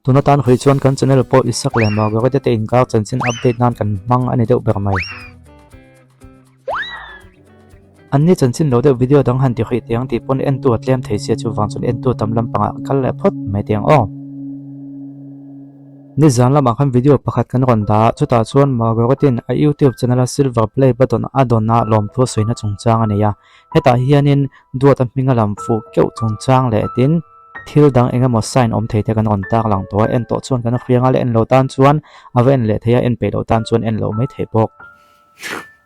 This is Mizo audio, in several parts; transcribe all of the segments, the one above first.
Tuna tan hui chuan kan channel pawh Isak leh Margarete te inkar chanchin update nan kan hmang a ni deuh ber mai. Anni chanchin lo deuh video dang han ti hrih teh ang tih pawn entu a tlem thei sia chuvang chuan entu tam lampangah kal leh phawt mai teh ang aw. Nizan lamah khan video pakhat kan rawn dah a, chutah chuan Margaret-in a YouTube channel-a Silver Play button a dawn a lawmthu a sawina chungchang a nei a. Hetah hianin Duata hminga lam fuh keuh chungchang leh tin thil dang eng emaw sign awm thei te kan rawn tak lang tawh a, en tawh chuan kan hriang a, la en lo tan chuan a va en leh thei a, en peih loh tan chuan en loh mai theih bawk.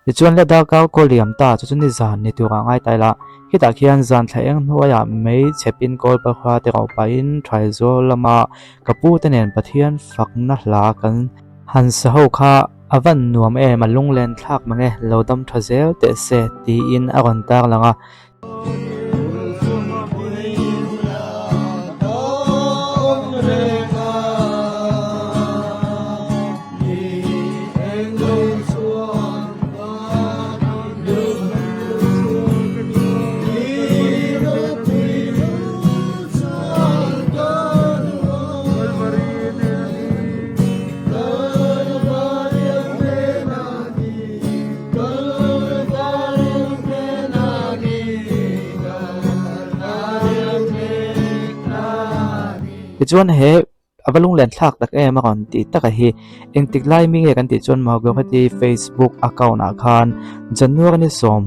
Tichuan le darkar kaw liam ta chu chu ni zan ni turah ngai ta ila, khitah khian zan thla eng hnuaiah mei chhepin kawl pakhua te rauh pahin Thaizawl lama ka pu te nen Pathian fakna hla kan han sa ho kha a van nuam em, a lunglen thlak mange, lo dam tha zel teh se tiin a rawn tarlang a. Tichuan he a va lunglen thlak tak em a rawn tih taka hi engtik lai mi nge kan tih chuan Margareti Facebook account ah khan January ni sawm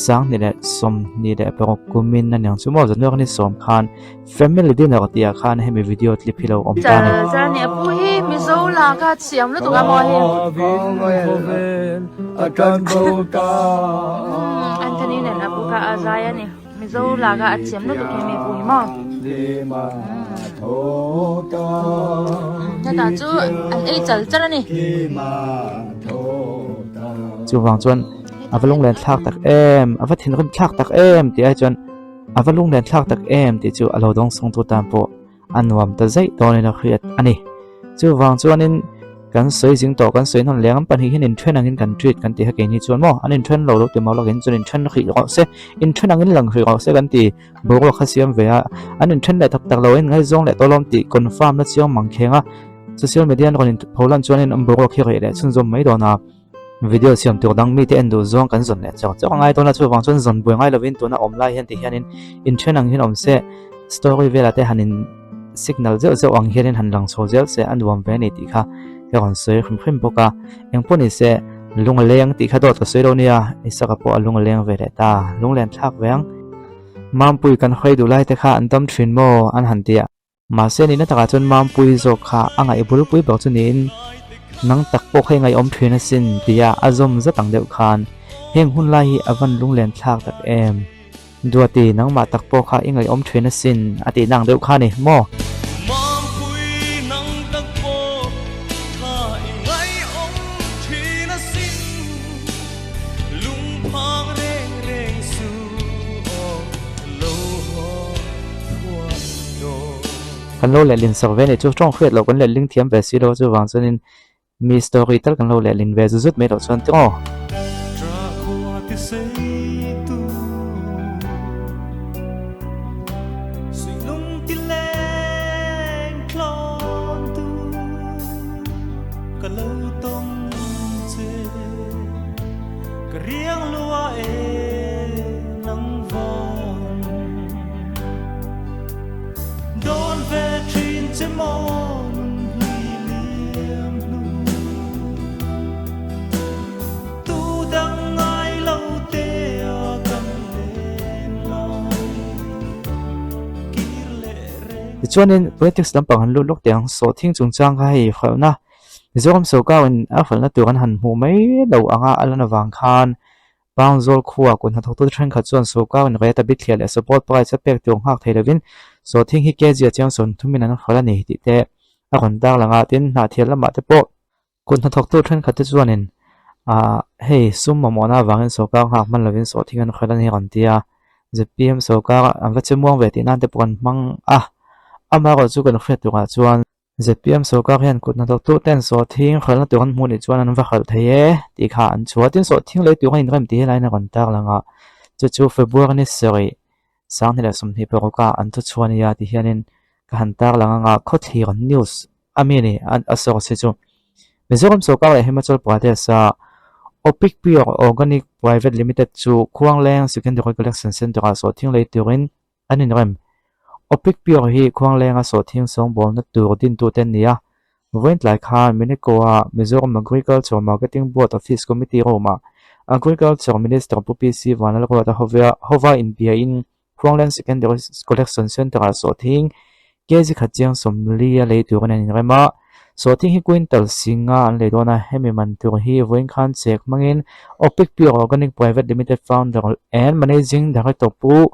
sanghnih leh 26 kumin a niang chu maw January ni sawm khan Family dinner tih ah khan hemi video clip hi lo awm ta a ni. Char ni a pu hi Mizo la kha siam lutuk a maw hi. Anthony nen a pu kha a zai a ni. Mizo la kha a thiam lutuk hi mi pu hi maw. Hetah chu an ei chal char a ni. Chuvang chuan a va lunglen thlak tak em, a va thinrim thlak tak em tih ai chuan A va lunglen thlak tak em tih chu a lo dawng sawngtu tan pawh a nuam ta zaih dawnin a hriat a ni. Chuvang chuanin kan sawi zing tawh kan sawi hnawn leng an pahnih hian inthen angin kan treat kan ti kha keini chuan maw an inthen lo lo ti mau lawkin chuan inthen hrih rawh se inthen angin lang hrih rawh se kan ti boruak kha siam ve a an inthen leh tak tak lo in ngaihzawng leh tawlawm tih confirm na chiang mang kheng a social media an rawn in pholan chuanin an boruak hi reh leh chhunzawm mai dawn a. Video siam tur dang mite en duh zawng kan zawn leh chawk chawk a ngai dawn a, chuvang chuan zawn buai ngai lovin tuna awm lai hian ti hianin inthen ang hian awm se, story velah te han in signal zeuh zeuh ang hianin han lang chho zel se a nuam ve a ni tih kha ka rawn sawi hrim hrim bawk a, engpawh ni se lung a leng tih kha dawt ka sawi lo nia, Isaka pawh a lung a leng ve leh ta, lunglen thlak ve ang. Mampui kan hawi duh lai te kha an dam thin maw an han ti a. Mahse nihna takah chuan Mampui zawk kha a ngaih bulpui ber chu niin nang tak pawh kha i ngaihawm thin asin tia a zawm zat ang deuh khan heng hun lai hi a van lunglen thlak tak em? Duati nangmah tak pawh kha i ngaihawm thin asin a tihna ang deuh kha a ni maw? Mampui nang tak pawh kha i ngaihawm thin asin lungphang reng reng suh aw lo haw thuai Kan lo lehlin sak ve a nih chu tawng hriat loh kan lehling thiam ve si lo chuvang chuanin mi story tal kan lo lehlin ve zut zut mai loh chuan tih aw. Tichuanin politics lampang han lut lawk teh ang sawhthing chungchang kha hei hralhna Mizoram sorkarin a hralhna tur an han hmuh mai lo anga a lan avang khan Pangzawl khua kut hnathawktute thenkhat chuan sorkarin rate a bithliah leh support price a pek tur nghak thei lovin sawhthing hi kg a chiang 30 in an hralh a ni tih te a rawn tarlang a, tin hnahthial lamah te pawh kut hnathawktu thenkhat te chuanin ah hei sum mamawhna avangin sorkar nghak hman lovin sawhthing an hralh a ni a rawn ti a, zpm sorkar an va che muang ve tih nan te pawh an hmang a, amaherawhchu kan hriat turah chuan zpm sorkar hian kut hnathawktu ten sawhthing hralhna tur an hmuh nih chuan an va hralh thei e tih kha an chhuah a, tin sawhthing lei tur a inrem tih helaiin a rawn tarlang a, chu chu February ni sarih 2026 ah an thu chhuah a nia ti hianin ka han tarlang anga khawthlir news. a mi a ni a source hi chu. Mizoram sorkar leh Himachal Pradesh a Opic Pure Organic Private Limited chu Khuangleng Secondary Collection Centre ah sawhthing lei turin an inrem. Opic Pure hi Khuanglenga sawhthing sawngbawlna tur dintute an ni a, vawiin tlai khan Mineko-a Mizoram Agriculture Marketing Board Office Committee room-ah Agriculture Minister Pu PC Vanlalruata hova inbiain Khuangleng Secondary Collection Centre-ah sawhthing kg khat chiang 40 a lei turin an inrem a, sawhthing hi quintal singa an lei dawn a, hemi man tur hi vawiin khan chek hmangin Opic Pure Organic Private Limited Founder and Managing Director Pu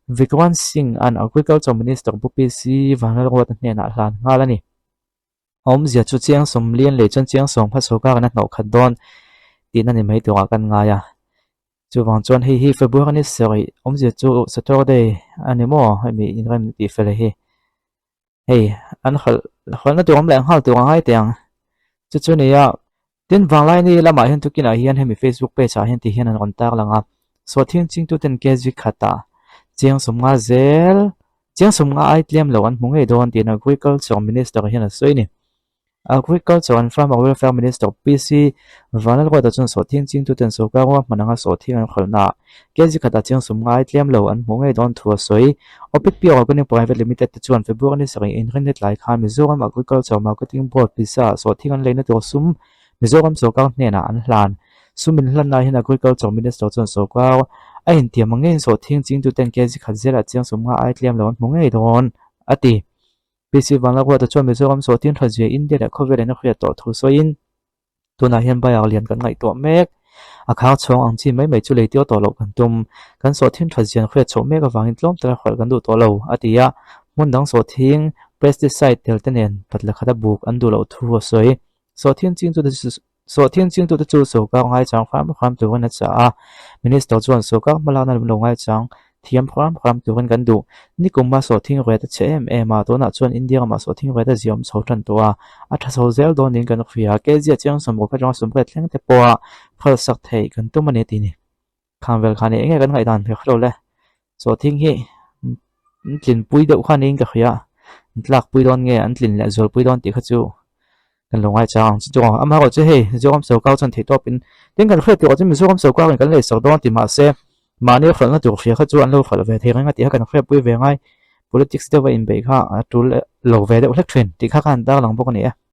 Vikrant Singh an Agriculture Minister Pu PC Vanlalruata hnenah hlan nghal a ni. A awmzia chu chiang 40 an lei chuan chiang sawm kha sorkar in a hnawh khat dawn tihna ni mai turah kan ngai a. Chuvang chuan hei hi February ni sarih awmzia chu Saturday a ni maw hemi inrem tih fel hi. Hei an khalh khalhna tur awm leh nghal tur a ngai teh ang. Chu chu nia tin vanglai ni lamah hian tukinah hian hemi Facebook page ah hian ti hian an rawn tar lang a. Sawhthing chingtuten kg khatah chiang 50 zel chiang 50 ai tlem lo an hmu ngei dawn tiin Agriculture Minister hian a sawi a ni. Agriculture and Farmer Welfare Minister PC Vanlalruata chuan sawhthing chingtuten sorkar ruahman anga sawhthing an khalhnaah kg khatah chiang 50 tlem lo an hmuh ngei dawn thu a sawi. Opic Pure Organic Private Limited te chuan February ni sarih inrinni tlai khan Mizoram Agriculture Marketing Board pisa sawhthing an leina tur sum Mizoram sorkar hnenah an hlan. Sum inhlanna hian Agriculture Minister chuan sorkar a intiam ang ngeiin sawhthing chingtuten kg khat zelah chiang 50 ai tlem lo an hmu ngei dawn, a ti. PC Vanlalruata chuan Mizoram sawhtin tha zia India leh khawvel in a hriat tawh thu sawiin tunah hian Bayar lian kan ngaihtuah mek. A khar chhawng ang chi mai mai chu lei tir tawh loh kan tum. Kan sawhtin tha zian hriat chhoh mek avangin tlawm taka hralh kan duh tawh lo, a ti a. Hmun dang sawhthing, pesticide, tel te nen patla khata buk an duh loh thu a sawi. Sawhthing chingtute chu Sawhthing chingtute chu sorkar ngaichang hram hram turin a chah a, Minister chuan sorkar hmalakna lo ngaichang thiam hram hram turin kan duh. Nikuma sawhthing rate a chhe em em a, tunah chuan India ramah sawhthing rate a ziaawm chho tan tawh a, a tha chho zel dawnin kan hria. Kzia chiang 60 atanga 80 thleng te pawha phalsak theih kan tum a ni tih ni. Khanvel kha ni eng nge kan ngaihdan ka hrelo le. Sawhthing hi an tlinpui deuh kha niin ka hria a, an tlakpui dawn nge an tlin leh zualpui dawn tih kha chu kan lo ngaichang ang chu chu aw. Amaherawhchu chu hei Mizoram sorkar chuan theihtawp in tin kan hriat tur ah chuan Mizoram sorkar in kan lei sak dawn ti mahse mahni hralhna tur hria kha chu an lo hralh ve thei reng a tih kha kan hriatpui ve ngai. Politics deuh a inbeih kha a tul lo ve deuh hlek thin tih kha kha an tarlang bawk a ni e.